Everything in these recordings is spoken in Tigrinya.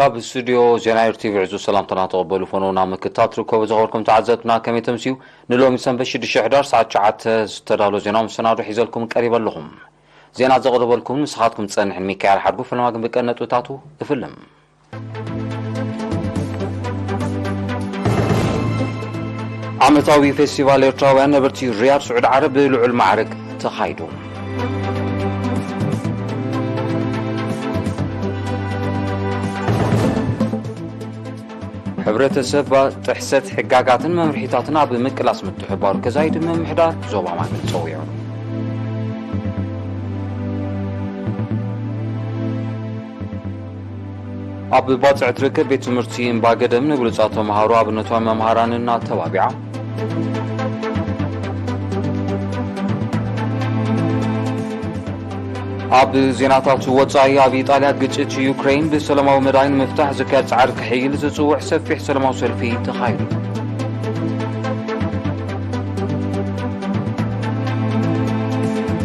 ኣብ ስቱድዮ ዜና ኤር ቲቪ ዕዙዝ ሰላምታና ተቐበሉ። ፈነው ናብ ምክትታል ትርከቡ ዝኸበርኩም ተዓዘብትና ከመይ ተምስዩ? ንሎሚ ሰንበት ሽዱሽተ ሕዳር ሰዓት ትሽዓተ ዝተዳሎ ዜና መሰናዶ ሒዘልኩም ቀሪበ ኣለኹም። ዜና ዘቕርበልኩም ንስኻትኩም ዝጸንሕን ሚካኤል ሓድጉ፣ ፈለማ ግን ብቀን ነጥብታቱ እፍልም። ዓመታዊ ፌስቲቫል ኤርትራውያን ነበርቲ ሪያድ ስዑዲ ዓረብ ብልዑል ማዕርግ ተኻይዱ። ሕብረተሰብ ጥሕሰት ሕጋጋትን መምርሒታትን ኣብ ምቅላስ ምትሕባሩ ከዛይድ ምምሕዳር ዞባ ማእከል ጸዊዑ። ኣብ ባጽዕ ትርከብ ቤት ትምህርቲ እምባ ገደም ንብሉጻት ተምሃሮ ኣብነታዊ መምሃራንን ኣተባቢዓ። ኣብ ዜናታት ወጻኢ፣ ኣብ ኢጣልያ ግጭት ዩክሬን ብሰላማዊ መዳይ ንምፍታሕ ዝካየድ ጻዕሪ ክሕይል ዝጽውዕ ሰፊሕ ሰላማዊ ሰልፊ ተኻይዱ።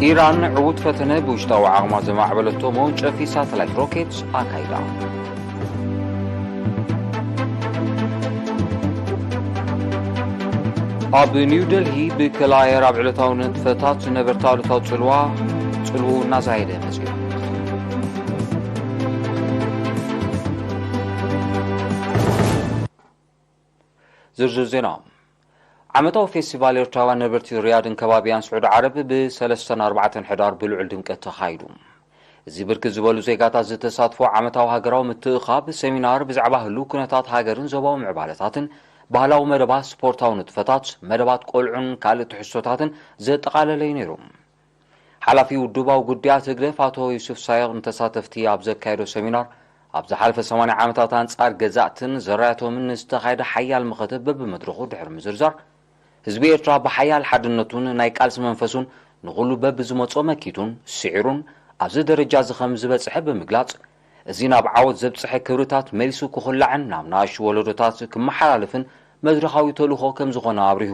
ኢራን ዕዉት ፈተነ ብውሽጣዊ ዓቕማ ዘማዕበለቶ መወንጨፊ ሳተላይት ሮኬት ኣካይዳ። ኣብ ኒው ደልሂ ብከላ ኣየር ኣብ ዕለታዊ ንጥፈታት ነበርቲ ኣሉታዊ ጽልዋ፣ ጽልውኡ እናዛየደ መጺኡ። ዝርዝር ዜና። ዓመታዊ ፌስቲቫል ኤርትራውያን ነበርቲ ሪያድን ከባቢያን ስዑዲ ዓረብ ብሰለስተን ኣርባዕተን ሕዳር ብልዑል ድምቀት ተኻይዱ። እዚ ብርክት ዝበሉ ዜጋታት ዝተሳትፎ ዓመታዊ ሃገራዊ ምትእኻብ ሰሚናር ብዛዕባ ህሉው ኩነታት ሃገርን ዞባዊ ምዕባለታትን፣ ባህላዊ መደባት፣ ስፖርታዊ ንጥፈታት፣ መደባት ቆልዑን ካልእ ትሕዝቶታትን ዘጠቓለለ እዩ ነይሩ። ሓላፊ ውድባዊ ጉዳያት ህግደፍ ኣቶ ዩሱፍ ሳይቕ ንተሳተፍቲ ኣብ ዘካየዶ ሰሚናር፣ ኣብ ዝሓለፈ ሰማንያ ዓመታት ኣንጻር ገዛእትን ዘራያቶምን ዝተኻየደ ሓያል መኸተ በብመድረኹ ድሕሪ ምዝርዛር፣ ህዝቢ ኤርትራ ብሓያል ሓድነቱን ናይ ቃልሲ መንፈሱን ንኹሉ በብዝመጾ መኪቱን ስዒሩን ኣብዚ ደረጃ እዚ ከም ዝበጽሐ ብምግላጽ፣ እዚ ናብ ዓወት ዘብጽሐ ክብርታት መሊሱ ክኹላዕን ናብ ንኣሽቱ ወለዶታት ክመሓላለፍን መድረኻዊ ተልእኾ ከም ዝኾነ ኣብሪሁ።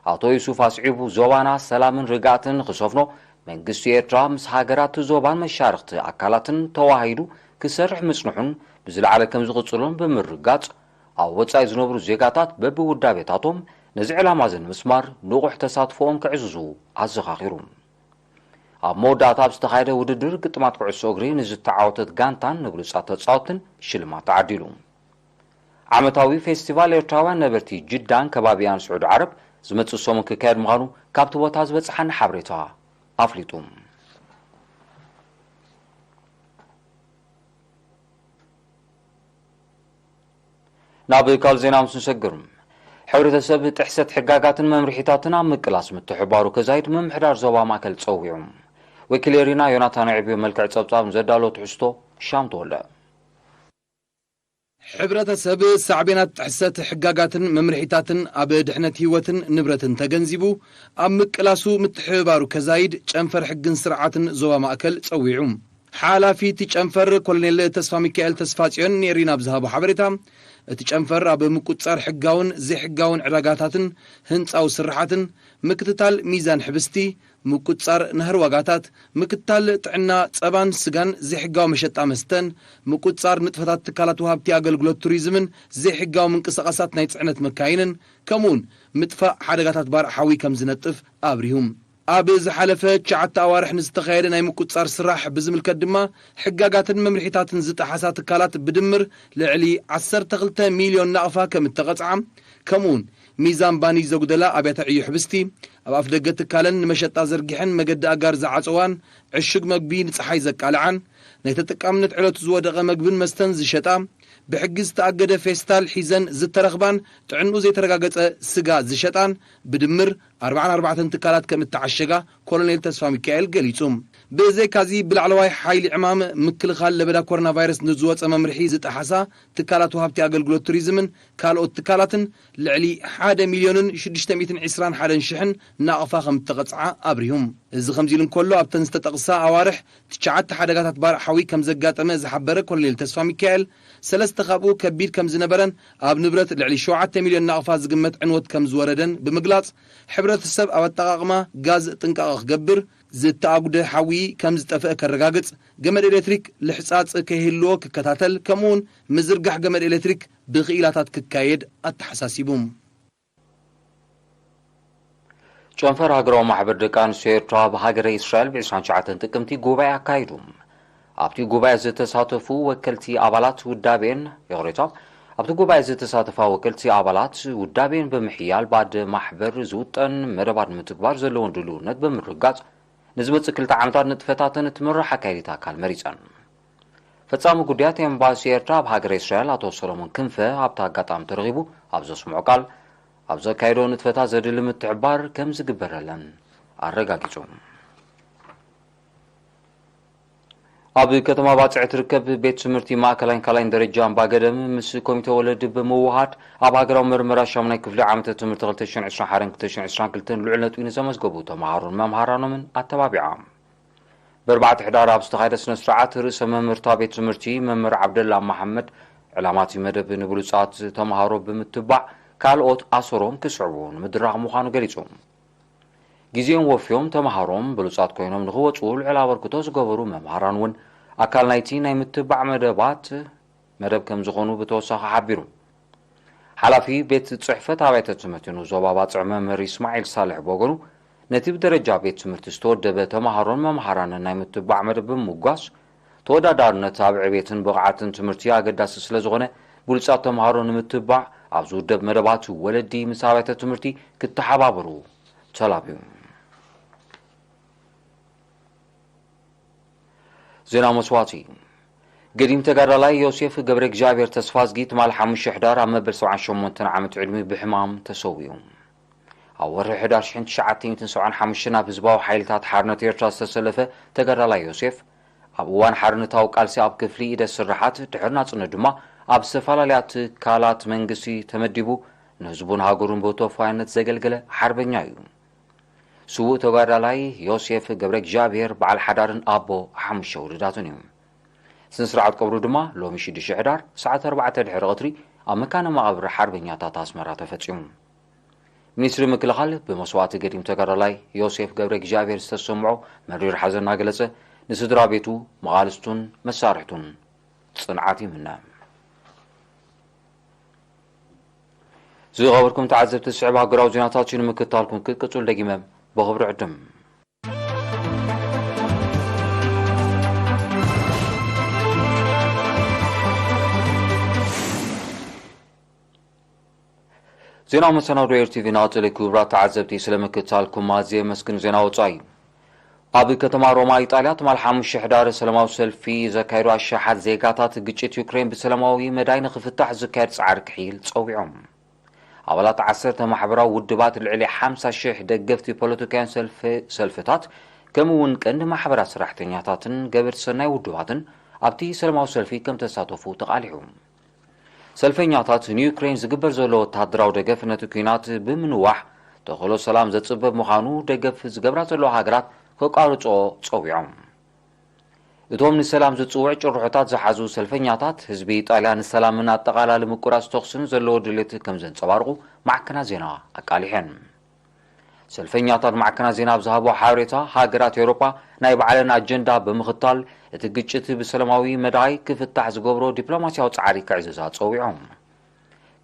ኣቶ ዩሱፍ ኣስዒቡ፣ ዞባና ሰላምን ርግኣትን ክሰፍኖ መንግስቲ ኤርትራ ምስ ሃገራት ዞባን መሻርኽቲ ኣካላትን ተዋሂዱ ክሰርሕ ምጽንሑን ብዝለዓለ ከም ዝቕጽሎን ብምርጋጽ፣ ኣብ ወጻኢ ዝነብሩ ዜጋታት በብውዳቤታቶም ነዚ ዕላማ እዚ ንምስማር ንቑሕ ተሳትፎኦም ከዕዝዙ ኣዘኻኺሩ። ኣብ መወዳእታ ኣብ ዝተኻየደ ውድድር ግጥማት ኩዕሶ እግሪ ንዝተዓወተት ጋንታን ንብሉጻት ተጻወትትን ሽልማት ተዓዲሉ። ዓመታዊ ፌስቲቫል ኤርትራውያን ነበርቲ ጅዳን ከባቢያን ስዑዲ ዓረብ ዝመጽእ ሰሙን ክካየድ ምዃኑ ካብቲ ቦታ ዝበጽሓና ሓበሬታ ኣፍሊጡ። ናብ ካልእ ዜና ምስ ንሰግር፣ ሕብረተሰብ ጥሕሰት ሕጋጋትን መምርሒታትን ኣብ ምቅላስ ምትሕባሩ ከዛይድ ምምሕዳር ዞባ ማእከል ጸዊዑ። ወኪል ኤሪና ዮናታን ዕብዮ መልክዕ ጸብጻብ ንዘዳሎ ትሕዝቶ ሻም ተወልደ። ሕብረተሰብ ሳዕቤናት ጥሕሰት ሕጋጋትን መምርሒታትን ኣብ ድሕነት ህይወትን ንብረትን ተገንዚቡ ኣብ ምቅላሱ ምትሕብባሩ ከዛይድ ጨንፈር ሕግን ስርዓትን ዞባ ማእከል ጸዊዑ። ሓላፊ እቲ ጨንፈር ኮሎኔል ተስፋ ሚካኤል ተስፋጽዮን ንኤሪና ኣብ ዝሃቦ ሓበሬታ፣ እቲ ጨንፈር ኣብ ምቁጽጻር ሕጋውን ዘይሕጋውን ዕዳጋታትን ህንጻዊ ስርሓትን፣ ምክትታል ሚዛን ሕብስቲ፣ ምቁጽጻር ናህሪ ዋጋታት፣ ምክትታል ጥዕና ጸባን ስጋን፣ ዘይሕጋዊ መሸጣ መስተን፣ ምቁጽጻር ንጥፈታት ትካላት ወሃብቲ ኣገልግሎት ቱሪዝምን ዘይሕጋዊ ምንቅስቓሳት ናይ ጽዕነት መካይንን፣ ከምኡውን ምጥፋእ ሓደጋታት ባርዕ ሓዊ ከም ዝነጥፍ ኣብሪሁ። ኣብ ዝሓለፈ ትሽዓተ ኣዋርሕ ንዝተኻየደ ናይ ምቁጽጻር ስራሕ ብዝምልከት ድማ፣ ሕጋጋትን መምርሒታትን ዝጠሓሳ ትካላት ብድምር ልዕሊ ዓሰርተ ክልተ ሚልዮን ናቕፋ ከም እተቐጽዓ፣ ከምኡውን ሚዛን ባኒ ዘጉደላ ኣብያተ ዕዮ ሕብስቲ፣ ኣብ ኣፍደገ ትካለን ንመሸጣ ዘርጊሐን መገዲ ኣጋር ዝዓጸዋን ዕሹግ መግቢ ንጸሓይ ዘቃልዓን፣ ናይ ተጠቃምነት ዕለቱ ዝወደቐ መግብን መስተን ዝሸጣ፣ ብሕጊ ዝተኣገደ ፌስታል ሒዘን ዝተረኽባን ጥዕንኡ ዘይተረጋገጸ ስጋ ዝሸጣን ብድምር ኣርባዓን ኣርባዕተን ትካላት ከም እተዓሸጋ ኮሎኔል ተስፋ ሚካኤል ገሊጹ። ብዘይካዚ ብላዕለዋይ ሓይሊ ዕማም ምክልኻል ለበዳ ኮሮና ቫይረስ ንዝወጸ መምርሒ ዝጠሓሳ ትካላት ወሃብቲ ኣገልግሎት ቱሪዝምን ካልኦት ትካላትን ልዕሊ ሓደ ሚልዮንን ሽዱሽተ ሚእትን ዕስራን ሓደን ሽሕን ናቕፋ ከም እተቐጽዓ ኣብሪሁ። እዚ ከምዚ ኢሉ እንከሎ፣ ኣብተን ዝተጠቕሳ ኣዋርሕ ትሽዓተ ሓደጋታት ባርዕ ሓዊ ከም ዘጋጠመ ዝሓበረ ኮሎኔል ተስፋ ሚካኤል፣ ሰለስተ ካብኡ ከቢድ ከም ዝነበረን ኣብ ንብረት ልዕሊ ሸውዓተ ሚልዮን ናቕፋ ዝግመት ዕንወት ከም ዝወረደን ብምግላጽ፣ ሕብረተሰብ ኣብ ኣጠቓቕማ ጋዝ ጥንቃቐ ክገብር፣ ዝተኣጉደ ሓዊ ከም ዝጠፍአ ከረጋግጽ፣ ገመድ ኤሌክትሪክ ልሕጻጽ ከይህልዎ ክከታተል፣ ከምኡውን ምዝርጋሕ ገመድ ኤሌክትሪክ ብክኢላታት ክካየድ ኣተሓሳሲቡ። ጨንፈር ሃገራዊ ማሕበር ደቂ ኣንስትዮ ኤርትራ ኣብ ሃገረ እስራኤል ብ ዕስራን ትሽዓተን ጥቅምቲ ጉባኤ ኣካይዱ። ኣብቲ ጉባኤ ዝተሳተፉ ወከልቲ ኣባላት ውዳቤን፣ ይቕሬታ፣ ኣብቲ ጉባኤ ዝተሳተፋ ወከልቲ ኣባላት ውዳቤን ብምሕያል ባደ ማሕበር ዝውጠን መደባት ንምትግባር ዘለውን ድልውነት ብምርጋጽ ንዝመጽእ ክልተ ዓመታት ንጥፈታተን እትምራሕ ኣካይዲት ኣካል መሪጸን። ፈጻሚ ጉዳያት ኤምባሲ ኤርትራ ኣብ ሃገረ እስራኤል ኣቶ ሰሎሞን ክንፈ ኣብቲ ኣጋጣሚ ተረኺቡ ኣብ ዘስምዖ ቃል፣ ኣብ ዘካየዶ ንጥፈታት ዘድሊ ምትሕባር ከም ዝግበረለን ኣረጋጊጹ። ኣብ ከተማ ባጽዕ ትርከብ ቤት ትምህርቲ ማእከላይን ካልኣይን ደረጃ ኣምባገደም ምስ ኮሚተ ወለዲ ብምውሃድ ኣብ ሃገራዊ መርመራ ሻሙናይ ክፍሊ ዓመተ ትምህርቲ ክልተ ሽሕን ዕስራን ሓደን ክልተ ሽሕን ዕስራን ክልተን ልዑል ነጥቢ ንዘመዝገቡ ተምሃሮን መምሃራኖምን ኣተባቢዓ። ብኣርባዕተ ሕዳር ኣብ ዝተኻየደ ስነ ስርዓት ርእሰ መምህርታ ቤት ትምህርቲ መምህር ዓብደላ መሓመድ ዕላማ እቲ መደብ ንብሉጻት ተምሃሮ ብምትባዕ ካልኦት ኣሰሮም ክስዕቡ ንምድራኽ ምዃኑ ገሊጹ። ግዜኦም ወፍዮም ተምሃሮም ብሉጻት ኮይኖም ንኽወጹ ልዑል ኣበርክቶ ዝገበሩ መምሃራን እውን ኣካል ናይቲ ናይ ምትባዕ መደባት መደብ ከም ዝኾኑ ብተወሳኺ ሓቢሩ። ሓላፊ ቤት ጽሕፈት ኣብያተ ትምህርቲ ንዞባ ባጽዕ መምህር ይስማዒል ሳልሕ ብወገኑ ነቲ ብደረጃ ቤት ትምህርቲ ዝተወደበ ተምሃሮን መምሃራንን ናይ ምትባዕ መደብ ብምምጓስ ተወዳዳርነት ኣብ ዕቤትን ብቕዓትን ትምህርቲ ኣገዳሲ ስለ ዝኾነ ብሉጻት ተምሃሮ ንምትባዕ ኣብ ዝውደብ መደባት ወለዲ ምስ ኣብያተ ትምህርቲ ክተሓባበሩ ተላብዩ። ዜና መስዋእቲ። ገዲም ተጋዳላይ ዮሴፍ ገብረ እግዚኣብሔር ተስፋዝጊ ትማል ሓሙሽተ ሕዳር ኣብ መበል ሰብዓን ሸሞንተን ዓመት ዕድሚኡ ብሕማም ተሰዊኡ። ኣብ ወርሒ ሕዳር ሽሕን ትሽዓተ ሚእትን ሰብዓን ሓሙሽተን ኣብ ህዝባዊ ሓይልታት ሓርነት ኤርትራ ዝተሰለፈ ተጋዳላይ ዮሴፍ፣ ኣብ እዋን ሓርነታዊ ቃልሲ ኣብ ክፍሊ ኢደ ስርሓት፣ ድሕሪ ናጽነት ድማ ኣብ ዝተፈላለያ ትካላት መንግስቲ ተመዲቡ ንህዝቡን ሃገሩን ብተወፋይነት ዘገልገለ ሓርበኛ እዩ። ስዉእ ተጋዳላይ ዮሴፍ ገብረ እግዚኣብሔር በዓል ሓዳርን ኣቦ ሓሙሽተ ውሉዳትን እዩ። ስነ ስርዓት ቀብሩ ድማ ሎሚ ሽዱሽተ ሕዳር ሰዓት ኣርባዕተ ድሕሪ ቀትሪ ኣብ መካነ መቓብር ሓርበኛታት ኣስመራ ተፈጺሙ። ሚኒስትሪ ምክልኻል ብመስዋእቲ ገዲም ተጋዳላይ ዮሴፍ ገብረ እግዚኣብሔር ዝተሰምዖ መሪር ሓዘን እናገለጸ፣ ንስድራ ቤቱ፣ መቓልስቱን መሳርሕቱን ጽንዓት ይምነ። ዝኸበርኩም ተዓዘብቲ፣ ዝስዕብ ሃገራዊ ዜናታት እዩ ንምክትታልኩም ክትቅጽሉ ደጊመ ብኽብሪ ዕድም። ዜናዊ መሰናዶ ኤር ቲቪ ናጽሊ። ክቡራት ተዓዘብቲ፣ ስለ ምክትታልኩም ኣዝየ የመስግን። ዜና ወጻኢ። ኣብ ከተማ ሮማ ኢጣልያ ትማል ሓሙሽተ ሕዳር ሰላማዊ ሰልፊ ዘካየዱ ኣሽሓት ዜጋታት ግጭት ዩክሬን ብሰላማዊ መዳይ ንኽፍታሕ ዝካየድ ጻዕሪ ክሕይል ጸዊዖም። ኣባላት ዓሰርተ ማሕበራዊ ውድባት ልዕሊ ሓምሳ ሽሕ ደገፍቲ ፖለቲካውያን ሰልፊ-፣ ሰልፍታት ከምኡ እውን ቀንዲ ማሕበራት ሰራሕተኛታትን ገበርቲ ሰናይ ውድባትን ኣብቲ ሰላማዊ ሰልፊ ከም ተሳተፉ ተቓሊሑ። ሰልፈኛታት ንዩክሬን ዝግበር ዘሎ ወተሃደራዊ ደገፍ ነቲ ኲናት ብምንዋሕ ተኽእሎ ሰላም ዘጽበብ ምዃኑ ደገፍ ዝገብራ ዘለዋ ሃገራት ከቋርጽኦ ጸዊዖም። እቶም ንሰላም ዝጽውዕ ጭርሖታት ዝሓዙ ሰልፈኛታት፣ ህዝቢ ኢጣልያ ንሰላምን ኣጠቓላሊ ምቁራጽ ተኹስን ዘለዎ ድሌት ከም ዘንጸባርቑ ማዕከናት ዜና ኣቃሊሐን። ሰልፈኛታት ማዕከናት ዜና ኣብ ዝሃቦ ሓበሬታ፣ ሃገራት ኤውሮጳ ናይ ባዕለን ኣጀንዳ ብምኽታል፣ እቲ ግጭት ብሰላማዊ መዳይ ክፍታሕ ዝገብሮ ዲፕሎማስያዊ ጻዕሪ ክዕዝዛ ጸዊዖም።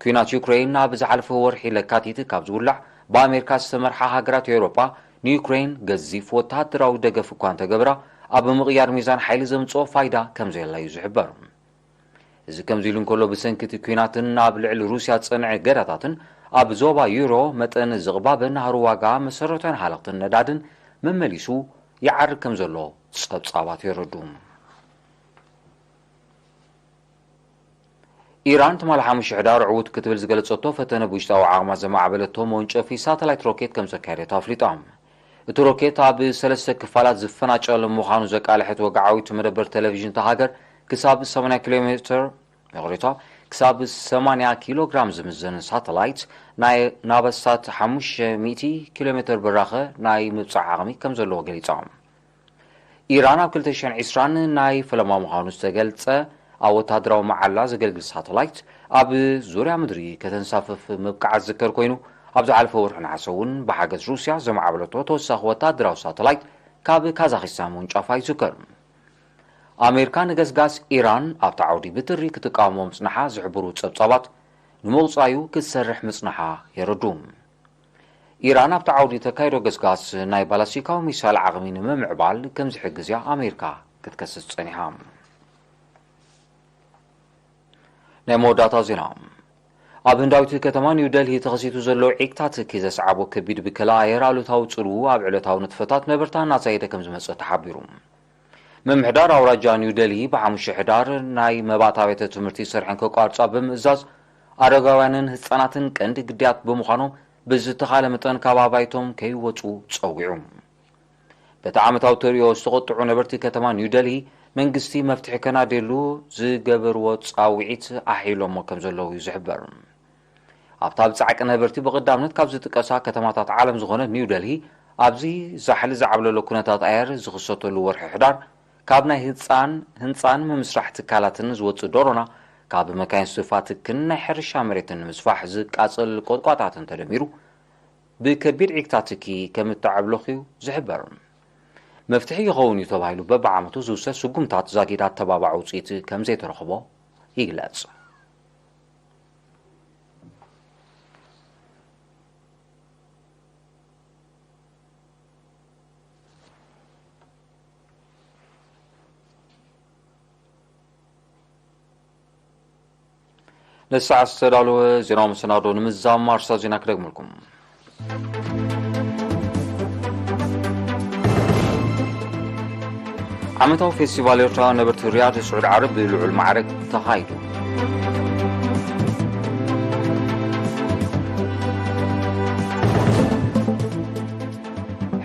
ኲናት ዩክሬን ኣብ ዝሓለፈ ወርሒ ለካቲት ካብ ዝውላዕ፣ ብኣሜሪካ ዝተመርሓ ሃገራት ኤውሮጳ ንዩክሬን ገዚፍ ወተሃደራዊ ደገፍ እኳ እንተገብራ፣ ኣብ ምቕያር ሚዛን ሓይሊ ዘምጽኦ ፋይዳ ከም ዘየላ እዩ ዝሕበር። እዚ ከምዚ ኢሉ እንከሎ፣ ብሰንኪ እቲ ኲናትን ኣብ ልዕሊ ሩስያ ዝጸንዐ እገዳታትን ኣብ ዞባ ዩሮ መጠን ዝቕባበ ናህሪ ዋጋ መሰረታውያን ሃለኽትን ነዳድን መመሊሱ ይዓርግ ከም ዘሎ ጸብጻባት የረድኡ። ኢራን ትማሊ ሓሙሽተ ሕዳር ዕዉት ክትብል ዝገለጸቶ ፈተነ ብውሽጣዊ ዓቕማ ዘማዕበለቶ መወንጨፊ ሳተላይት ሮኬት ከም ዘካየደት ኣፍሊጣ። እቲ ሮኬት ኣብ ሰለስተ ክፋላት ዝፈናጨለ ምዃኑ ዘቃልሐት ወግዓዊት መደበር ቴሌቪዥን እታ ሃገር፣ ክሳብ ሰማንያ ኪሎ ሜትር፣ ይቕሬታ፣ ክሳብ ሰማንያ ኪሎ ግራም ዝምዘን ሳተላይት ናይ ናበሳት ሓሙሽተ ሚእቲ ኪሎ ሜትር ብራኸ ናይ ምብጻሕ ዓቕሚ ከም ዘለዎ ገሊጻ። ኢራን ኣብ ክልተ ሽሕን ዕስራን ናይ ፈለማ ምዃኑ ዝተገልጸ ኣብ ወታደራዊ መዓላ ዘገልግል ሳተላይት ኣብ ዙርያ ምድሪ ከተንሳፍፍ ምብቃዓ ዝዝከር ኮይኑ፣ ኣብ ዝሓለፈ ወርሒ ነሓሰ እውን ብሓገዝ ሩስያ ዘማዕበለቶ ተወሳኺ ወታደራዊ ሳተላይት ካብ ካዛኺስታን ምውንጫፋ ይዝከር። ኣሜሪካ ንገስጋስ ኢራን ኣብቲ ዓውዲ ብትሪ ክትቃወሞ ምጽንሓ ዝሕብሩ ጸብጻባት፣ ንምቑጻዩ ክትሰርሕ ምጽንሓ የረዱ። ኢራን ኣብቲ ዓውዲ ተካይዶ ገስጋስ ናይ ባላስቲካዊ ሚሳይል ዓቕሚ ንምምዕባል ከም ዝሕግዝ እያ ኣሜሪካ ክትከስስ ጸኒሓ። ናይ መወዳእታ ዜና። ኣብ ህንዳዊት ከተማ ኒው ደልሂ ተኸሲቱ ዘሎ ዒቅታ ትኪ ዘስዓቦ ከቢድ ብከላ ኣየር ኣሉታዊ ጽልዉ ኣብ ዕለታዊ ንጥፈታት ነበርታ እናዛየደ ከም ዝመጸ ተሓቢሩ። ምምሕዳር ኣውራጃ ኒው ደልሂ ብሓሙሽተ ሕዳር ናይ መባእታ ቤተ ትምህርቲ ሰርሐን ከቋርጻ ብምእዛዝ፣ ኣረጋውያንን ህጻናትን ቀንዲ ግዳያት ብምዃኖም፣ ብዝተኻለ መጠን ካብ ኣባይቶም ከይወጹ ጸዊዑ። በቲ ዓመታዊ ተርእዮ ዝተቖጥዑ ነበርቲ ከተማ ኒው ደልሂ፣ መንግስቲ መፍትሒ ከናድየሉ ዝገበርዎ ጻውዒት ኣሕይሎሞ ከም ዘለዉ እዩ ዝሕበር። ኣብታ ብጻዕቂ ነበርቲ ብቐዳምነት ካብ ዝጥቀሳ ከተማታት ዓለም ዝኾነት ኒው ደልሂ፣ ኣብዚ ዛሕሊ ዝዓብለሎ ኩነታት ኣየር ዝኽሰተሉ ወርሒ ሕዳር፣ ካብ ናይ ህንጻን፣ ህንጻን ምምስራሕ ትካላትን ዝወጽእ ዶሮና፣ ካብ መካይን ስፋ ትክን ናይ ሕርሻ መሬትን ንምስፋሕ ዝቃጸል ቆጥቋጣትን ተደሚሩ፣ ብከቢድ ዒግታ ትኪ ከም እተዓብለኹ እዩ ዝሕበር። መፍትሒ ይኸውን እዩ ተባሂሉ በብዓመቱ ዝውሰድ ስጉምታት ዛጊድ ኣተባባዒ ውጽኢት ከም ዘይተረኽቦ ይግለጽ። ነዚ ሰዓት ዝተዳለወ ዜናዊ መሰናዶ ንምዝዛም ኣርእስታት ዜና ክደግመልኩም። ዓመታዊ ፌስቲቫል ኤርትራውያን ነበርቲ ሪያድ ስዑድ ዓረብ ብልዑል ማዕረግ ተኻይዱ።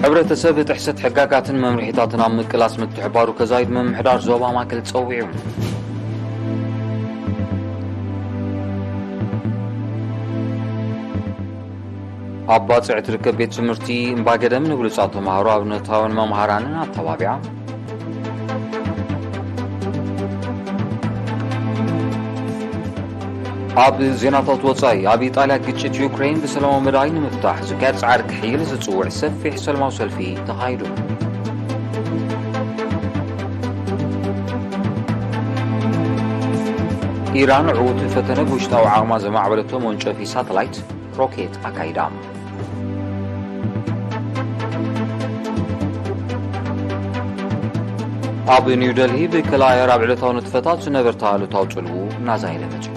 ሕብረተሰብ ጥሕሰት ሕጋጋትን መምርሒታትን ኣብ ምቅላስ ምትሕባሩ ከዛይድ ምምሕዳር ዞባ ማእከል ጸዊዑ። ኣብ ባጽዕ ትርከብ ቤት ትምህርቲ እምባገደም ንብሉጻት ተማሃሮ ኣብነታውያን መምሃራንን ኣተባቢዓ። ኣብ ዜናታት ወጻኢ፣ ኣብ ኢጣልያ ግጭት ዩክሬን ብሰላማዊ መዳይ ንምፍታሕ ዝካየድ ጻዕሪ ክሕይል ዝጽውዕ ሰፊሕ ሰላማዊ ሰልፊ ተኻይዱ። ኢራን ዕዉት ፈተነ ብውሽጣዊ ዓቕማ ዘማዕበለቶ መወንጨፊ ሳተላይት ሮኬት ኣካይዳ። ኣብ ኒው ደልሂ ብከላ ኣየር ኣብ ዕለታዊ ንጥፈታት ዝነበርታ ኣሉታዊ ጽልዉ እናዛየደ መጺኡ።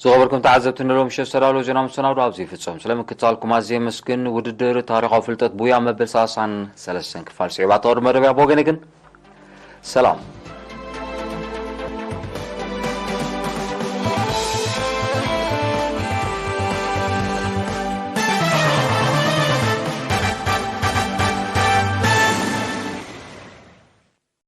ዝኸበርኩም ተዓዘብቲ፣ ንሎሚ ምሸት ዝተዳለወ ዜና መሰናዶ ኣብዚ ይፍጸም። ስለ ምክትታልኩም ኣዝየ የመስግን። ውድድር ታሪኻዊ ፍልጠት ቡያ መበል ሰላሳን ሰለስተን ክፋል ስዒባ ተቕርብ መደብ እያ። ብወገነይ ግን ሰላም።